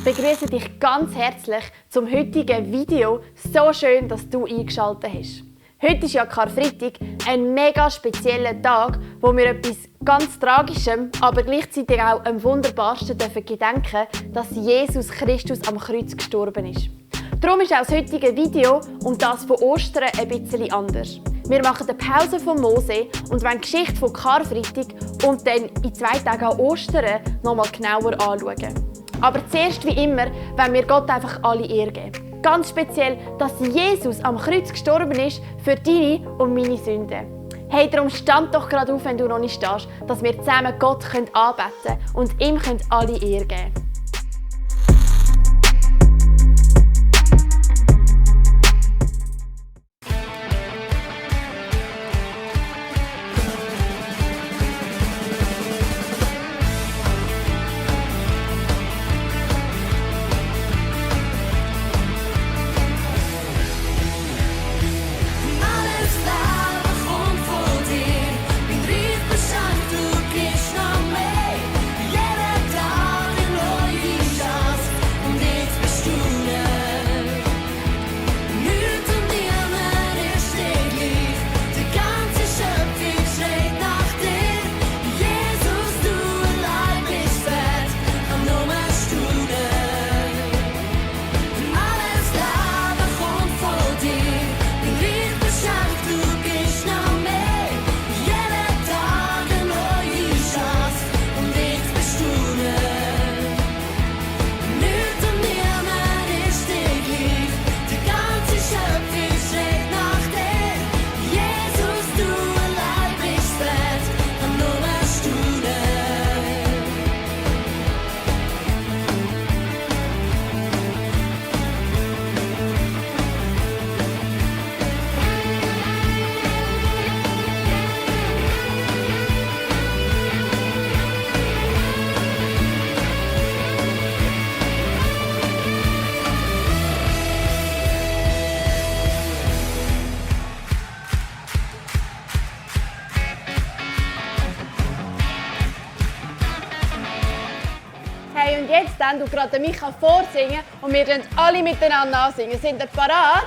Ich begrüße dich ganz herzlich zum heutigen Video. So schön, dass du eingeschaltet hast. Heute ist ja Karfreitag, ein mega spezieller Tag, wo wir etwas ganz Tragischem, aber gleichzeitig auch am wunderbarsten gedenken dürfen, dass Jesus Christus am Kreuz gestorben ist. Darum ist auch das heutige Video und das von Ostern ein bisschen anders. Wir machen eine Pause von Mose und wollen die Geschichte von Karfreitag und dann in 2 Tagen an Ostern noch mal genauer anschauen. Aber zuerst wie immer wollen wir Gott einfach alle Ehre geben. Ganz speziell, dass Jesus am Kreuz gestorben ist für deine und meine Sünden. Hey, darum stand doch gerade auf, wenn du noch nicht stehst, dass wir zusammen Gott anbeten können und ihm alle Ehre geben. Hey, und jetzt dann du gerade Micha vorsingen und wir singen alle miteinander ansingen. Sind ihr parat?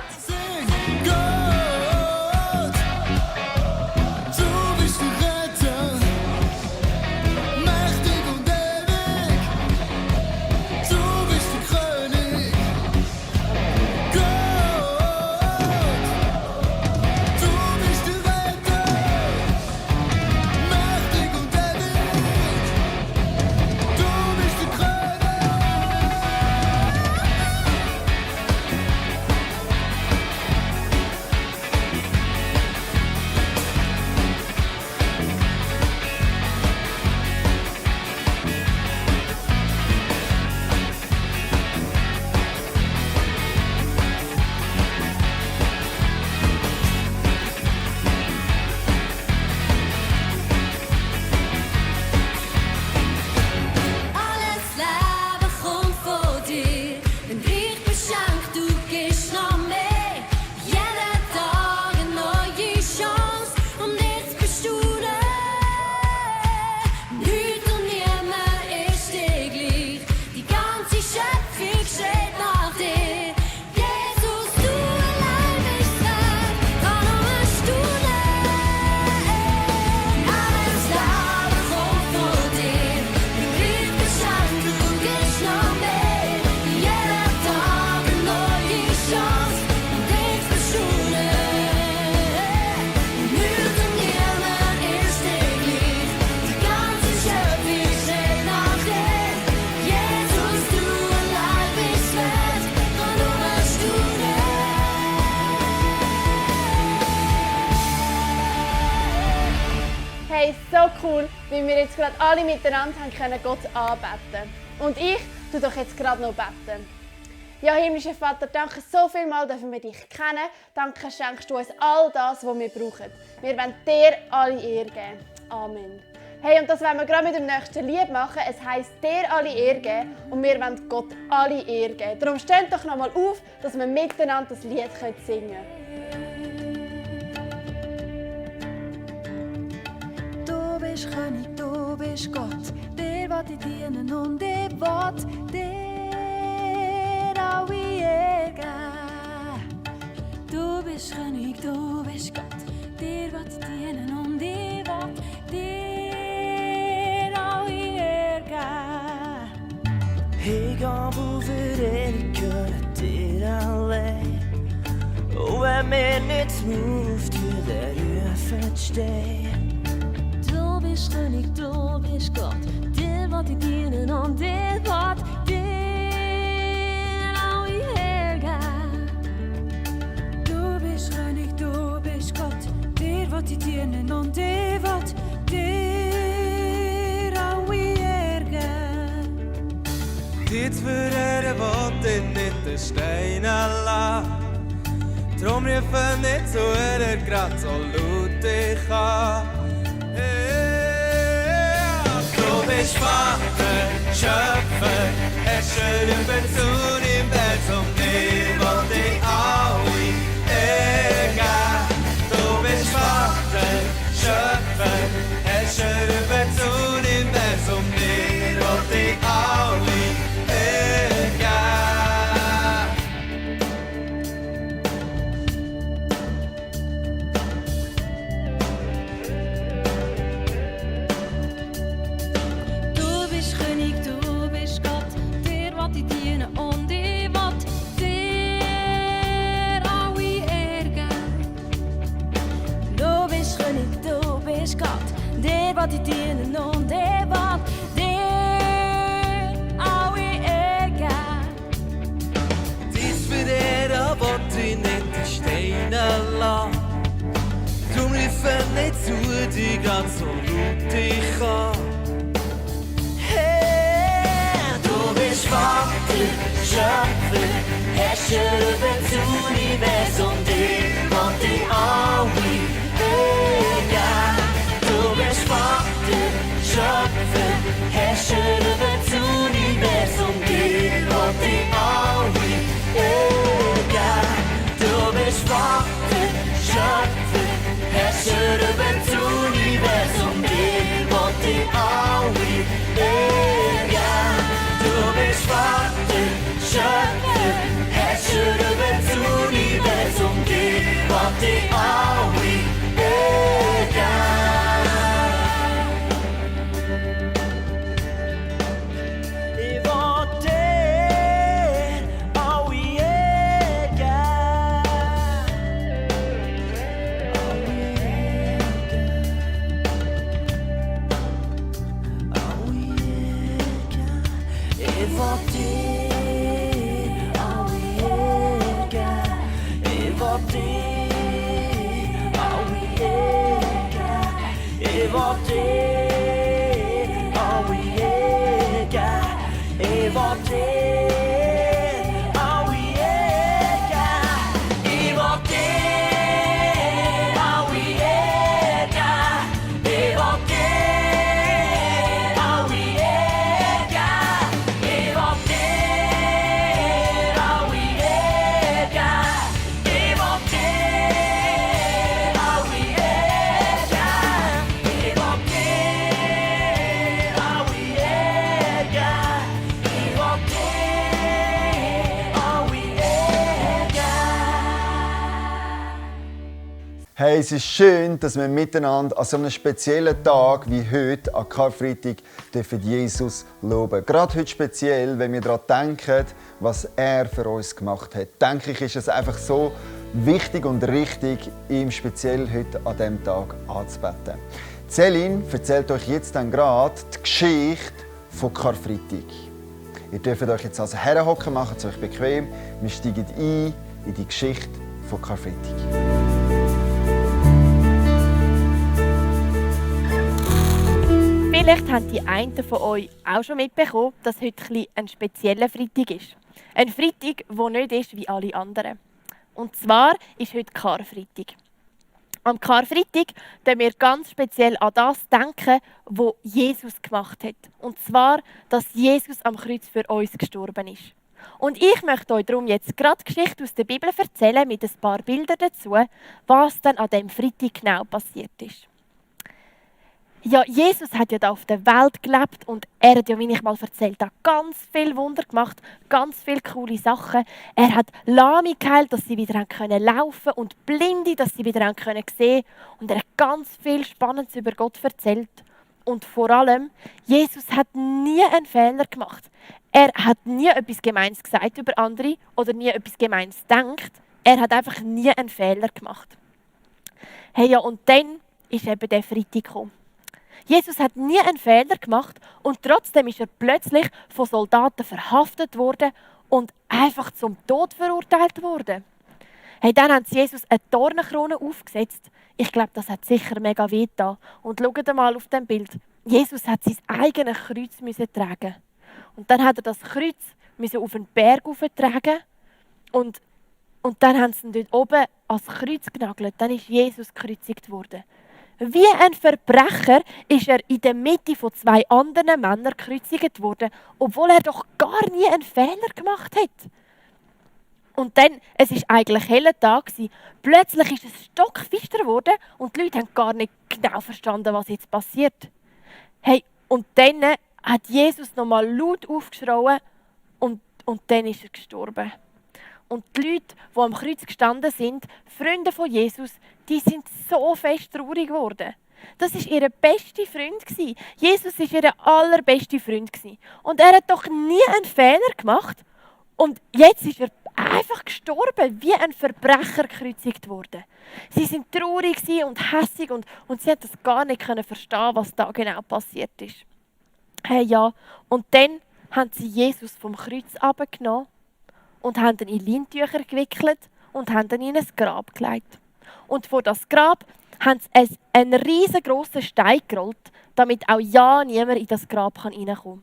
Hey, so cool, wie wir jetzt gerade alle miteinander haben Gott anbeten. Und ich tue doch jetzt gerade noch beten. Ja, himmlischer Vater, danke so vielmals, dürfen wir dich kennen. Danke, schenkst du uns all das, was wir brauchen. Wir wollen dir alle Ehre geben. Amen. Hey, und das wollen wir gerade mit dem nächsten Lied machen. Es heisst dir alle Ehre geben und wir wollen Gott alle Ehre geben. Darum steht doch noch mal auf, dass wir miteinander das Lied singen können. Du bist König, du bist Gott, dir will ich dienen und ich will dir Ik ga overrekenen dir alleen. Och vem är nicht moved ju där du förstår. Du bist König, du bist Gott, dir wat ich dienen und dir wat dir alle hergeben. Du bist König, du bist Gott, dir wat ich dienen und dir wat dir alle ergeben. Dit verreden wat in nicht den Steinen lassen. Drum riefen nicht zu ihr grad so laut ich an. Du bist Vater, Schöpfer, Herrscher über das Universum, dir will ich alle ergeben. Du bist Vater, Schöpfer, Herrscher über das Universum, dir will ich alle ergeben. Du bist König, du bist Gott, dir wat ich dienen und ich wat dir alle ergeben. Du bist König, du bist Gott, dir wat ich dienen und dir wat dir alle ergeben. Dies verreden wat ich nicht den Steinen lassen. Drum riefen nicht zu dir grad so laut ich kann. Du bist Vater, Schöpfer, Herrscher über das Universum, dir will ich alle ergeben. Du bist Vater, Schöpfer, Herrscher über das Universum, dir will ich alle ergeben. Du bist Vater, Schöpfer, Herrscher über das Universum, dir will ich alle ergeben. Du bist Vater, Schöpfer, Herrscher über das Universum, dir will ich alle ergeben. Ich will dir alle ergeben. Ich will dir alle ergeben. Ich will dir alle ergeben. Ich will dir alle ergeben. Ich will dir alle ergeben. Ich will dir alle ergeben. Ich will dir alle ergeben. Ich will dir alle ergeben. Ich will dir alle ergeben. Ich will dir alle ergeben. Ich will dir alle ergeben. Hey, es ist schön, dass wir miteinander an so einem speziellen Tag wie heute, an Karfreitag, dürfen Jesus loben. Gerade heute speziell, wenn wir daran denken, was er für uns gemacht hat. Denke ich, ist es einfach so wichtig und richtig, ihm speziell heute an diesem Tag anzubeten. Céline erzählt euch jetzt dann gerade die Geschichte von Karfreitag. Ihr dürft euch jetzt also herhocken, macht es euch bequem. Wir steigen ein in die Geschichte von Karfreitag. Vielleicht haben die einen von euch auch schon mitbekommen, dass heute ein spezieller Freitag ist. Ein Freitag, der nicht ist wie alle anderen. Und zwar ist heute Karfreitag. Am Karfreitag denken wir ganz speziell an das denken, was Jesus gemacht hat. Und zwar, dass Jesus am Kreuz für uns gestorben ist. Und ich möchte euch darum jetzt gerade Geschichte aus der Bibel erzählen mit ein paar Bildern dazu, was dann an diesem Freitag genau passiert ist. Ja, Jesus hat ja da auf der Welt gelebt und er hat ja, wie ich mal erzählt habe, ganz viel Wunder gemacht, ganz viele coole Sachen. Er hat Lahme geheilt, dass sie wieder laufen können und Blinde, dass sie wieder sehen können. Und er hat ganz viel Spannendes über Gott erzählt. Und vor allem, Jesus hat nie einen Fehler gemacht. er hat nie etwas Gemeines gesagt über andere oder nie etwas Gemeines gedacht. Er hat einfach nie einen Fehler gemacht. Hey, ja, und dann ist eben der Freitag gekommen. Jesus hat nie einen Fehler gemacht und trotzdem ist er plötzlich von Soldaten verhaftet worden und einfach zum Tod verurteilt worden. Hey, dann haben sie Jesus eine Dornenkrone aufgesetzt. Ich glaube, das hat sicher mega weh getan. Und schaut mal auf dem Bild. Jesus hat sein eigenes Kreuz tragen. Und dann hat er das Kreuz auf einen Berg tragen und dann haben sie ihn dort oben ans Kreuz genagelt. Dann ist Jesus gekreuzigt worden. Wie ein Verbrecher ist er in der Mitte von 2 anderen Männern gekreuzigt worden, obwohl er doch gar nie einen Fehler gemacht hat. Und dann, es war eigentlich heller Tag, plötzlich ist es stockfinster geworden und die Leute haben gar nicht genau verstanden, was jetzt passiert. Hey, und dann hat Jesus nochmal laut aufgeschrien und dann ist er gestorben. Und die Leute, die am Kreuz gestanden sind, Freunde von Jesus, die sind so fest traurig geworden. Das war ihr bester Freund. Jesus war ihr allerbester Freund. Und er hat doch nie einen Fehler gemacht. Und jetzt ist er einfach gestorben, wie ein Verbrecher gekreuzigt worden. Sie sind traurig und hässig und sie konnten das gar nicht verstehen, was da genau passiert ist. Hey, ja. Und dann haben sie Jesus vom Kreuz abgenommen und haben ihn in Leintücher gewickelt und haben ihn in ein Grab gelegt. Und vor das Grab haben sie einen riesengroßen Stein gerollt, damit auch ja niemand in das Grab reinkommen kann.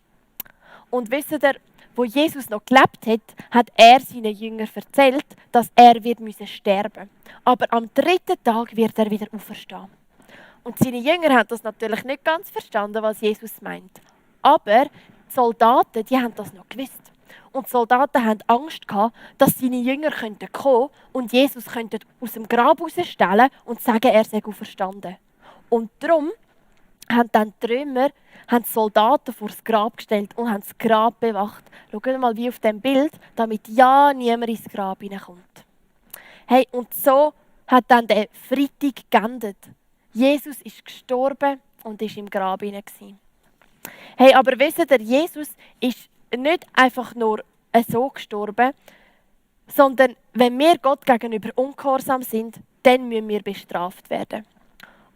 Und wisst ihr, wo Jesus noch gelebt hat, hat er seinen Jüngern erzählt, dass er sterben muss. Aber am 3. Tag wird er wieder auferstehen. Und seine Jünger haben das natürlich nicht ganz verstanden, was Jesus meint. Aber die Soldaten, die haben das noch gewusst. Und die Soldaten hatten Angst gehabt, dass seine Jünger kommen und Jesus aus dem Grab herausstellen und sagen, er sei auferstanden. Und darum haben dann die Römer die Soldaten vor das Grab gestellt und haben das Grab bewacht. Schaut mal wie auf dem Bild, damit ja niemand ins Grab hineinkommt. Hey, und so hat dann der Freitag geendet. Jesus ist gestorben und ist im Grab hinein. Hey, aber wisst ihr, Jesus ist nicht einfach nur so gestorben, sondern wenn wir Gott gegenüber ungehorsam sind, dann müssen wir bestraft werden.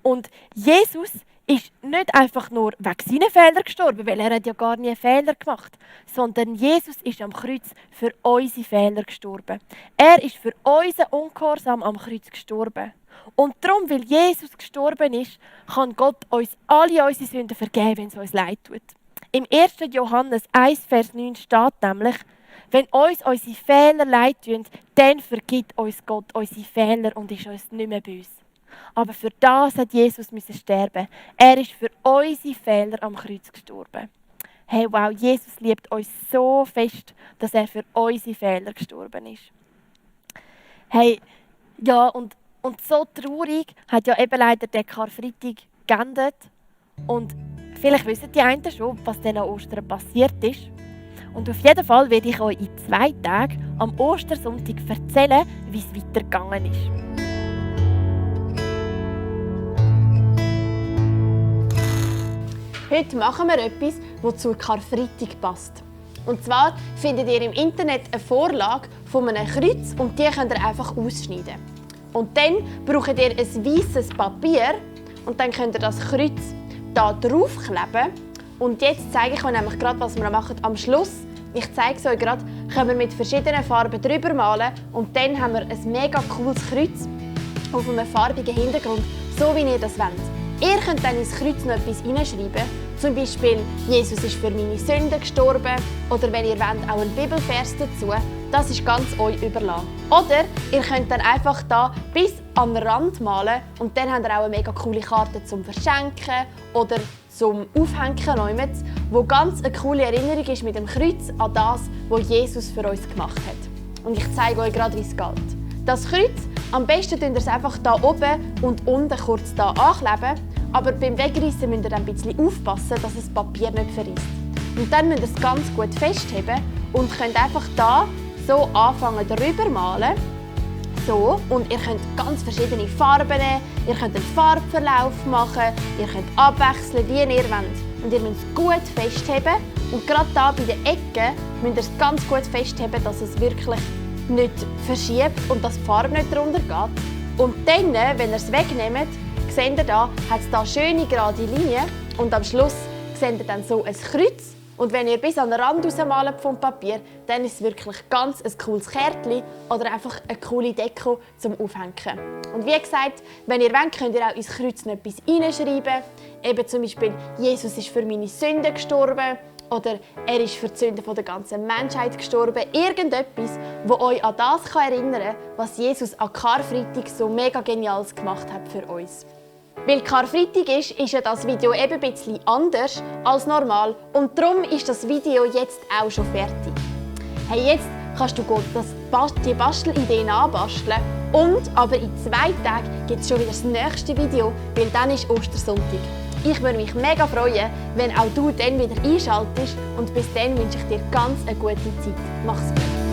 Und Jesus ist nicht einfach nur wegen seinen Fehlern gestorben, weil er hat ja gar nie einen Fehler gemacht, sondern Jesus ist am Kreuz für unsere Fehler gestorben. Er ist für unseren Ungehorsam am Kreuz gestorben. Und darum, weil Jesus gestorben ist, kann Gott uns alle unsere Sünden vergeben, wenn es uns leid tut. Im 1. Johannes 1, Vers 9 steht nämlich, wenn uns unsere Fehler leid tun, dann vergibt uns Gott unsere Fehler und ist uns nicht mehr böse. Aber für das hat Jesus sterben. Er ist für unsere Fehler am Kreuz gestorben. Hey, wow, Jesus liebt uns so fest, dass er für unsere Fehler gestorben ist. Hey, ja, und so traurig hat ja eben leider der Karfreitag geendet. Und vielleicht wissen die einen schon, was dann an Ostern passiert ist. Und auf jeden Fall werde ich euch in 2 Tagen am Ostersonntag erzählen, wie es weitergegangen ist. Heute machen wir etwas, das zur Karfreitag passt. Und zwar findet ihr im Internet eine Vorlage von einem Kreuz und die könnt ihr einfach ausschneiden. Und dann braucht ihr ein weißes Papier und dann könnt ihr das Kreuz hier draufkleben. Und jetzt zeige ich euch nämlich gerade, was wir machen am Schluss. Ich zeige es euch gerade, können wir mit verschiedenen Farben drüber malen und dann haben wir ein mega cooles Kreuz auf einem farbigen Hintergrund, so wie ihr das wollt. Ihr könnt dann ins Kreuz noch etwas hineinschreiben, zum Beispiel «Jesus ist für meine Sünden gestorben» oder wenn ihr wollt, auch einen Bibelvers dazu. Das ist ganz euch überlassen. Oder ihr könnt dann einfach da bis an den Rand malen und dann habt ihr auch eine mega coole Karte zum Verschenken oder zum Aufhängen, wo ganz eine coole Erinnerung ist mit dem Kreuz an das, was Jesus für uns gemacht hat. Und ich zeige euch gerade, wie es geht. Das Kreuz, am besten könnt ihr es einfach hier oben und unten kurz hier ankleben, aber beim Wegreißen müsst ihr ein bisschen aufpassen, dass das Papier nicht verreist. Und dann müsst ihr es ganz gut festheben und könnt einfach hier so anfangen drüber malen. So, und ihr könnt ganz verschiedene Farben nehmen, ihr könnt einen Farbverlauf machen, ihr könnt abwechseln, wie ihr wollt. und ihr müsst es gut festheben. Und gerade hier bei den Ecken müsst ihr es ganz gut festheben, dass es wirklich nicht verschiebt und dass die Farbe nicht drunter geht. Und dann, wenn ihr es wegnehmt, seht ihr da, hat es da schöne gerade Linien und am Schluss seht ihr dann so ein Kreuz. Und wenn ihr bis an den Rand rausmalt vom Papier, dann ist es wirklich ganz ein cooles Kärtchen oder einfach eine coole Deko zum Aufhängen. Und wie gesagt, wenn ihr wollt, könnt ihr auch ins Kreuz noch etwas hineinschreiben. Eben zum Beispiel, Jesus ist für meine Sünden gestorben oder er ist für die Sünden der ganzen Menschheit gestorben. Irgendetwas, das euch an das erinnern kann, was Jesus an Karfreitag so mega Geniales gemacht hat für uns. Weil Karfreitag ist ja das Video eben ein bisschen anders als normal und darum ist das Video jetzt auch schon fertig. Hey, jetzt kannst du die Bastelidee nachbasteln und aber in 2 Tagen gibt es schon wieder das nächste Video, weil dann ist Ostersonntag. Ich würde mich mega freuen, wenn auch du dann wieder einschaltest und bis dann wünsche ich dir ganz eine gute Zeit. Mach's gut!